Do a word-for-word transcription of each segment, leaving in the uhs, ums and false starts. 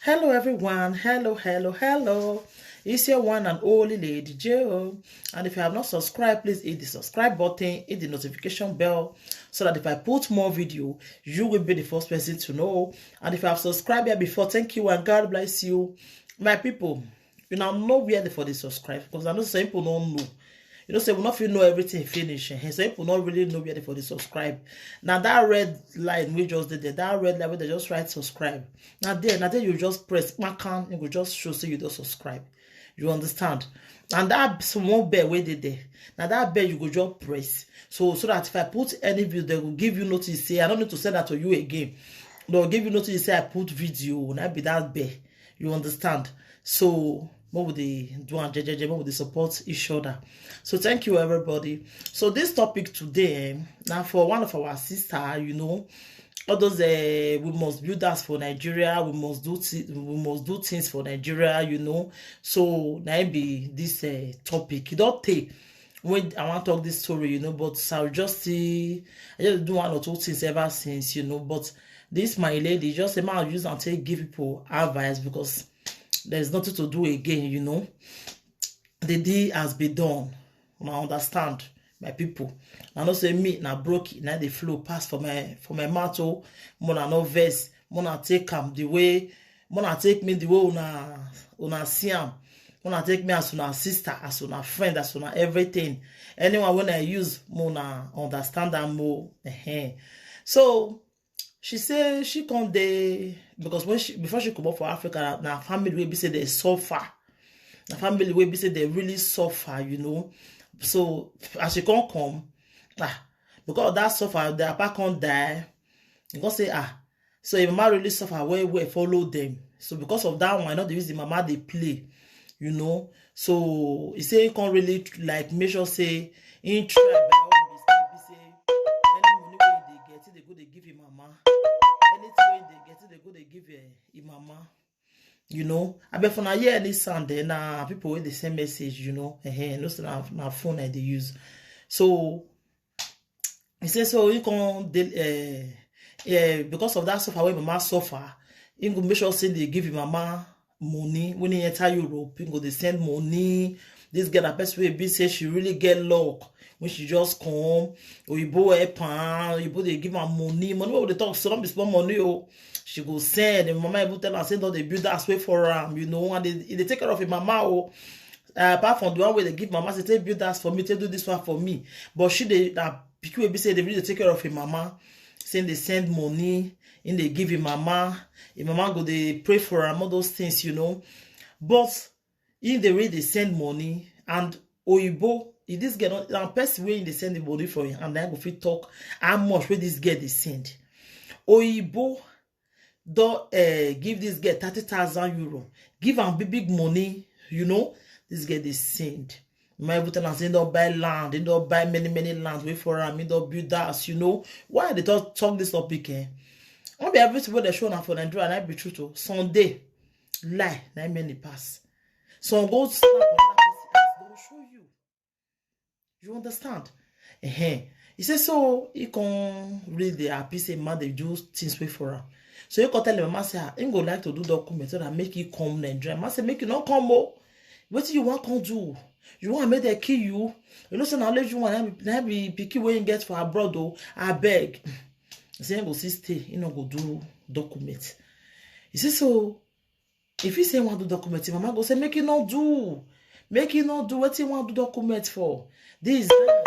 Hello, everyone. Hello, hello, hello. It's your one and only Lady Joe. And if you have not subscribed, please hit the subscribe button, hit the notification bell, so that if I put more video, you will be the first person to know. And if you have subscribed here before, thank you and God bless you. My people, you now know where they for the subscribe, because I know some people don't know. You know, say we not feel know everything finish. And some people not really know where they for the subscribe. Now that red line we just did there, that red line where they just write subscribe. Now there, now there you just press makan, it will just show say you don't subscribe. You understand? And that small bell where they there. Now that bell you go just press. So so that if I put any video, they will give you notice. Say I don't need to send that to you again. They'll give you notice. Say I put video, and I be that bell. You understand? So what would they do and jejeje? What would they support each other? So thank you, everybody. So this topic today, eh, now for one of our sister, you know, all those uh, we must build us for Nigeria. We must do thi- we must do things for Nigeria. You know, so now be this uh, topic. You don't take when I want to talk this story, you know, but I'll just see. I just do one or two things ever since, you know. But this my lady just say, man, use and take give people advice because there's nothing to do again, you know. The deal has been done. Una understand, my people. I know say me na broke, na the flow pass for my for my mouth. Oh, mona no verse, mona take am the way, mona take me the way una una see am, mona take me as una sister, as una friend, as una everything. Anyone when I use, mona understand am more. So she say she come dey because when she before she comot for Africa, na family wey be say they suffer. Na family wey be say they really suffer, you know. So as she come come, ah, because of that suffer, the papa come die. You come say, ah, so your mama really suffer well well, follow them. So because of that one, I know they use the mama they play, you know. So he say he can't really like make sure say he try by all means, say any money wey they get, they go they give him mama. Anything wey they get, they go they give eh, him mama. You know, I bet for now hear any sound there now. People wey they send message, you know. Eh, no, so na na phone I they use. So he say so he come dey uh, yeah, because of that suffer wey mama suffer, he go make sure say they give him mama money. When he enter Europe, he go they send money. This girl, that person wey be say she really get luck when she just come. Oyibo help am, Oyibo they give am money. Money wey they talk so don't be small money. Oh, she go send. And mama even tell her say don't they build that way for am, you know, and they, they take care of him mama. Oh, uh, apart from the one where they give mama, say take build that for me, take do this one for me. But she they that pikin wey be say they really take care of him mama, saying they send money, and they give him mama, him mama go they pray for am, all those things, you know. But if they really they send money and Oyibo, if this girl not now person wey they send the money for him, and then go fit talk how much wey this girl they send. Oyibo don uh, give this girl thirty thousand euro, give am big big money, you know. This girl they send. My every time I say don't buy land, they don't buy many many land. Wait for am, he don't build house, you know. Why they talk talk this topic? Eh? Not be everything wey they show now for Nigeria, and I be true to Sunday. Lie, na many pass. Some go snap on that person, they will show you. You understand? Uh-huh. He said so he can really happy say man they do things way for him. So he can tell him, mama say ah, he go like to do document so that make he come Nigeria. Mama say make you not come. Oh. What do you want come do? You want make they kill you? You know, so now let you want to be picky when you get for abroad though. I beg. He say he go see stay. He not go do document. He said so if he say he want to document, him mama go say make he not do. Make he not do what he want to document for. This that.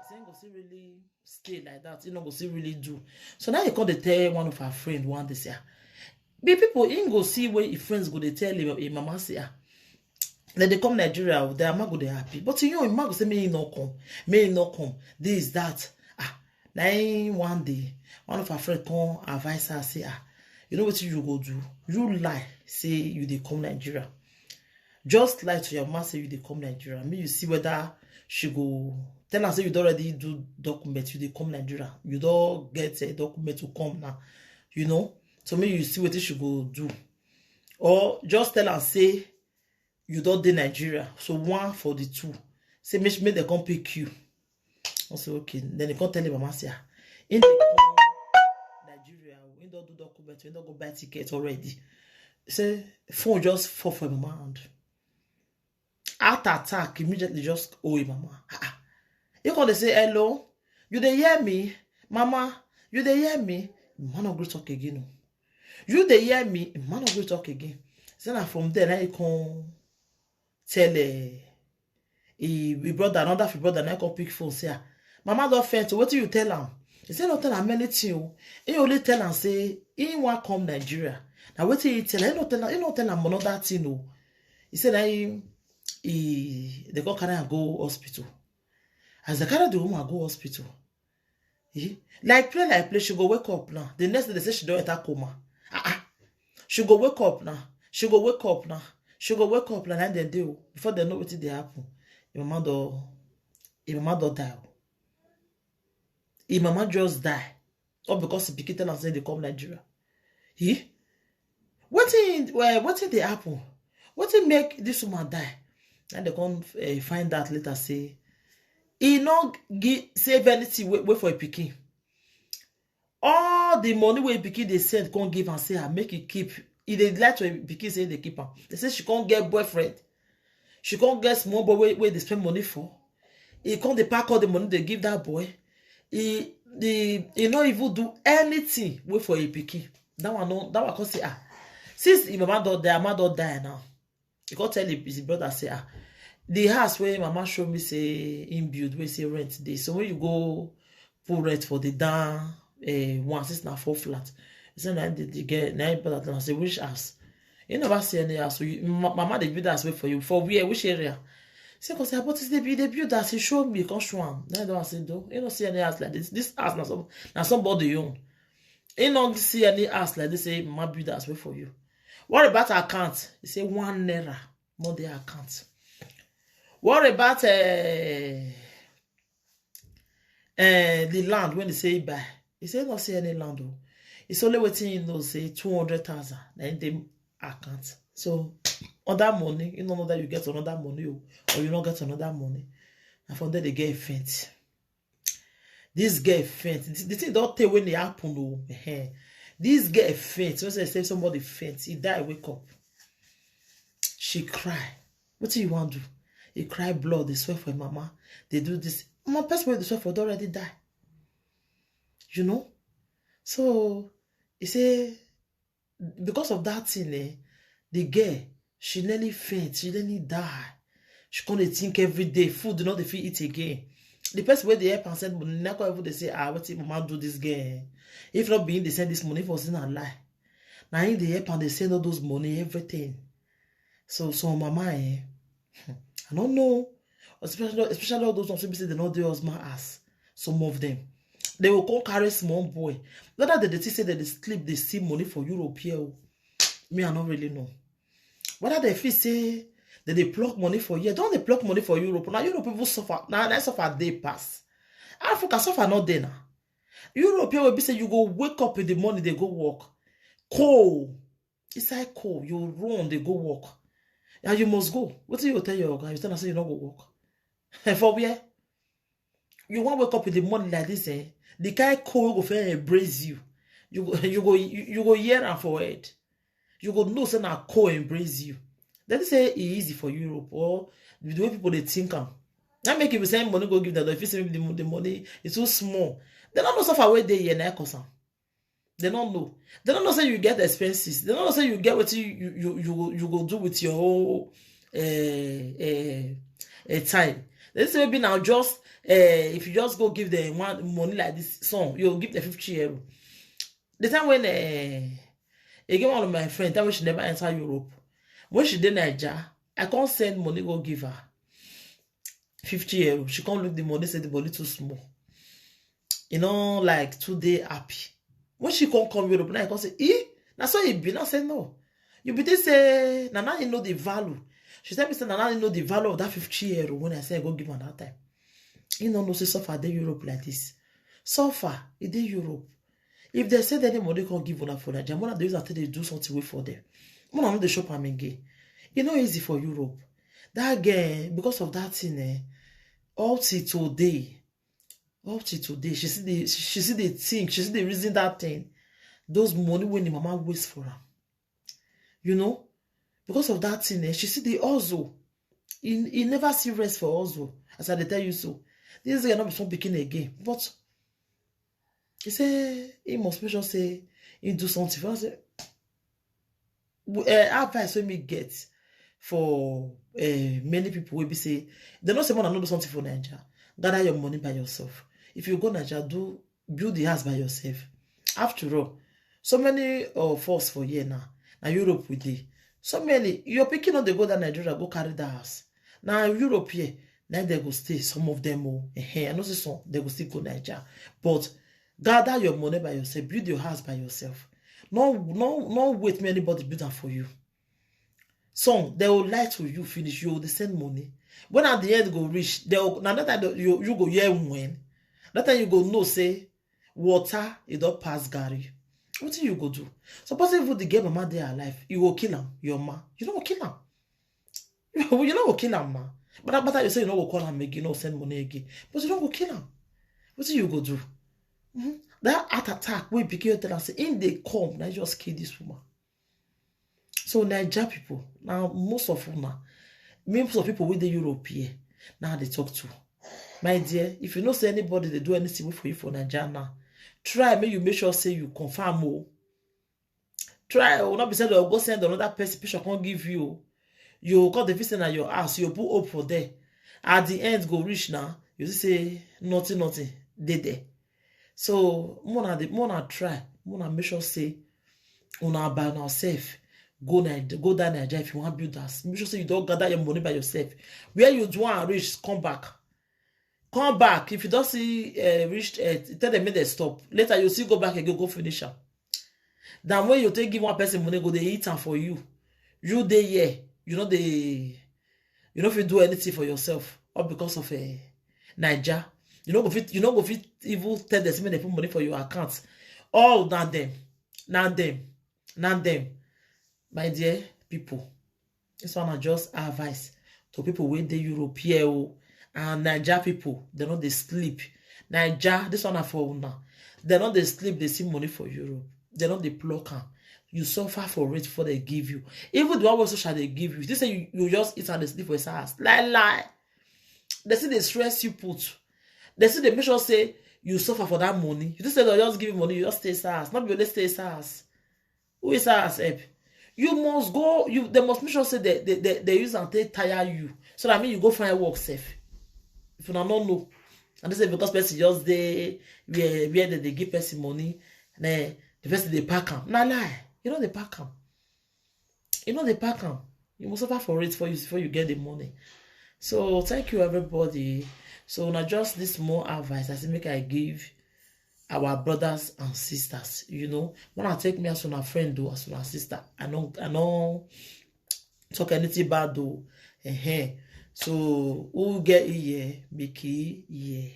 He say he go see really stay like that. He not go see really do. So now he call the tell one of our friend one day say, ah, be people he go see where his friends go they tell him, him mama say, ah, then they come Nigeria, their mama go they happy. But you know, him mama go say may he not come, may he not come. This that. Ah, now one day, one of our friend come advise her say, ah, you know what you go do? You lie, say you they come Nigeria. Just lie to your mama say you they come Nigeria. Me you see whether she go tell her say you don't already do document, you they come Nigeria. You don't get a document to come now, you know. So me you see what she go do, or just tell her say you don't dey Nigeria. So one for the two. Say make make they come pick you. I say okay. Then they come tell him mama say ah, in the Nigeria, he don't do document, he don't go buy ticket already. say phone just fall for im mama hand. Heart attack immediately just hold im mama. Ah, ah. You come dey say, "Hello, you dey hear me, mama? You dey hear me?" Im mama no gree talk again o. "You dey hear me?" Im mama no gree talk again. Say na from there na he come tell eh, he, he brother, another of him brother, na come pick phone say, "Ah, mama don faint o, wetin you tell am?" He say no tell am anything o. He only tell am say he wan come Nigeria. Na wetin he tell am. He no tell am, he no tell am another thing o. He say na him, he, they come carry am go hospital. As they carry the woman go hospital, eh, like play, like play, she go wake up now. The next day they say she don enter coma. Ah, ah. She go wake up now. She go wake up now. She go wake up now. And then they, before they know wetin dey happen, im mama don, im mama don die o. Im mama just die. All because the pikin tell am say they come Nigeria. Eh? Wetin, eh, wetin dey happen? Wetin make this woman die? And they come eh, find out later say he no gi-, save anything wey, wey for a pikin. All the money wey pikin dey send come give am say, "Ah, make e keep." E dey lie to im pikin say e dey keep am. They say she come get boyfriend. She come get small boy wey, wey dey spend money for. He come dey pack all the money dey give that boy. He, he, he no even do anything wey for a pikin. That one no, that one come say, "Ah, since im mama don die, mama don die now." He come tell his, his brother say, "Ah, the house wey mama show me say im build, wey say rent dey. So when you go put rent for the down eh, one, since na four flat." He say na the, the girl, na him brother tell am say, "Which house?" He never see any house. So you, ma-, mama dey build house wey for you. For where? Which area? Say, "'Cause I bought this, they build, they build house." He show me, come show am. Na him don say, "No, he no see any house like this. This house na some, na somebody own." He no see any house like this. Say, "Mama build house wey for you." What about account? He say, "One naira no dey account." What about eh, eh, the land when they say he buy? He say no see any land o. It's only wetin he know say two hundred thousand na in the account. So on that money, you know that you get another money o, or you no get another money. And from there they get faint. This girl faint. The, the thing don tey when e happen o. Ehen. This girl faint. When say, say somebody faint, he die, wake up. She cry. Wetin you wan do? He cry, blood dey sweat for him mama. They do this. Mama, person wey dey sweat for don already die. You know? So he say because of that thing, eh, the girl, she nearly faint, she nearly die. She come dey think every day, food no dey fit eat again. The person wey dey help am send money, na come even dey say, "Ah, wetin mama do this girl? If not be him dey send this money, if was in her lie." Na him dey help am dey send all those money, everything. So, so mama, eh, I don't know. Especially, especially all those ones wey be say they no dey husband house. Some of them, they will come carry small boy. Whether they dey think say they dey sleep, they see money for Europe here o. Me, I no really know. Whether they feel say they dey pluck money for here, don dey pluck money for Europe. Na Europe people suffer. Na, na suffer dey pass. Africa suffer no dey na. Europe here wey be say you go wake up in the morning, they go work. Cold. Inside cold, you run, they go work. And you must go. Wetin you tell your oga? You tell am say you no go work. For where? You wan wake up in the morning like this, eh? The kind cold go fit embrace you. You go, you go, you, you go hear am for head. You go know say na cold embrace you. Dem say e easy for Europe, or the way people dey think am. Na make you send money go give them. If you say the, the money is too small, they no know suffer wey dey here na cause am. They no know. They no know say you get expenses. They no know say you get wetin you, you, you, you go, you go do with your whole eh, eh, eh, time. They say maybe now just eh, if you just go give them one money like this, some you give them fifty euro. The time when eh, again, one of my friends, that when she never enter Europe, when she dey Naija, I can't send money go give her fifty euro. She can't look the money, say the money too small. You know, like, too dey happy. When she can't come Europe, now I can't say, "Eh, na so e be." Now say, "No. You be this say, na now you know the value." She tell me say, "Na now you know the value of that fifty euro when I say I go give her that time." You no know say suffer dey Europe like this. Suffer, e dey Europe. If they send any money come give una for Naija, una dey use am take dey do something wey for them. Una no dey shop am again. E no easy for Europe. That girl, because of that thing, eh, up till today, up till today, she still dey, she still dey think, she still dey reason that thing. Those money when the mama waste for am. You know, because of that thing, eh, she see the hustle. He, he never see rest for hustle. As I dey tell you so, this girl not be some pikin again. But he say he must make sure say he do something. For say, uh, advice wey me get for uh, many people wey be say they no say man no do something for Naija. Gather your money by yourself. If you go Naija, do build the house by yourself. After all, so many of us for here now, na Europe we dey. So many, your pikin no dey go that Nigeria go carry that house. Na Europe here, na they go stay. Some of them, oh, eh, eh, I know say some they go still go Naija, but gather your money by yourself, build your house by yourself. No, no, no wait make anybody build am for you. Some they will lie to you finish, you will dey send money. When at the end go reach, they will, na that time you, you go hear when. That time you go know say water e don pass garri. Wetin you go do? Suppose even the girl mama dey alive, you go kill am, your ma. You no go kill am. You no go kill am, ma. But that matter you say you no go call am again, no send money again. But you no go kill am. Wetin you go do? Mhm. That heart attack wey pikin tell am say im dey come, na just kill this woman. So Naija people, now most of una, most of people wey dey Europe here, now they talk to. My dear, if you know say anybody they do anything for you for Naija now, try make you make sure say you confirm, oh. Try, oh, not be said they'll go send another person picture can't give you. You got the visit at your house, you put hope for there. At the end, go reach now. You say nothing, nothing. They there. So more na the more na try, more na make sure say una by yourself. Go na go down Naija if you want build that. Make sure say you don't gather your money by yourself. Where you do and reach, come back. Come back. If you don't see uh, reach, uh, tell them make they stop. Later you see go back again, go finish am. Than when you take give one person money, go they eat am for you. You dey here, you know they, you know if you do anything for yourself, all because of a Niger. You know go fit, you know go fit even tell them say make they put money for your account. All na them, na them, na them. My dear people, this one na just advice to people wey dey Europe here, oh, and Naija people, they no dey sleep. Naija, this one na for una. They no dey sleep, they see money for Europe. They no dey pluck am. You suffer for it before they give you. Even the one wey social they give you, they say you, you just eat and they sleep for house. Lie, lie. They say they stress you put. They say they make sure say you suffer for that money. You just say they'll just give you money, you just stay SARS. Not be only stay SARS. Who is SARS help? You must go, you they must make sure say they, they, they, they use and take tire you. So that mean you go find work safe. If you don't know. And they say because person just they where where they, they give person money, then the person they pack am. Na lie. You know they pack am. You know they pack am. You must suffer for it before you before you get the money. So thank you everybody. So now just this small advice I say make I give our brothers and sisters. You know, when I take me as una friend though, as una sister, I know I know talk anything bad though. Uh-huh. So who get here, make it here.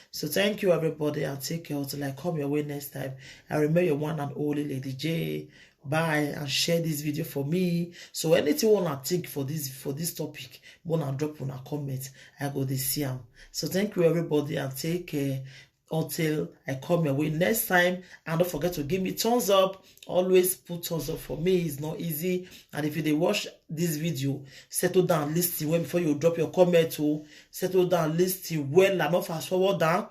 So thank you everybody and take care until I come your way next time. I remember your one and only Lady J. Bye and share this video for me. So anything you wanna think for this for this topic, wanna drop on a comment. I go to see am. So thank you everybody and take care until I come your way next time. And don't forget to give me thumbs up. Always put thumbs up for me. It's not easy. And if you dey watch this video, settle down, listen well before you drop your comment. Oh, settle down, listen well and not fast forward down.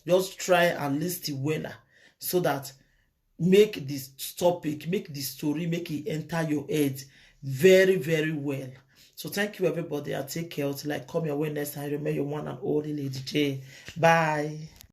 Just try and listen well so that make this topic, make the story, make it enter your head very, very well. So thank you everybody. I take care until I come your way next time. Remember your one and only Lady J. Bye.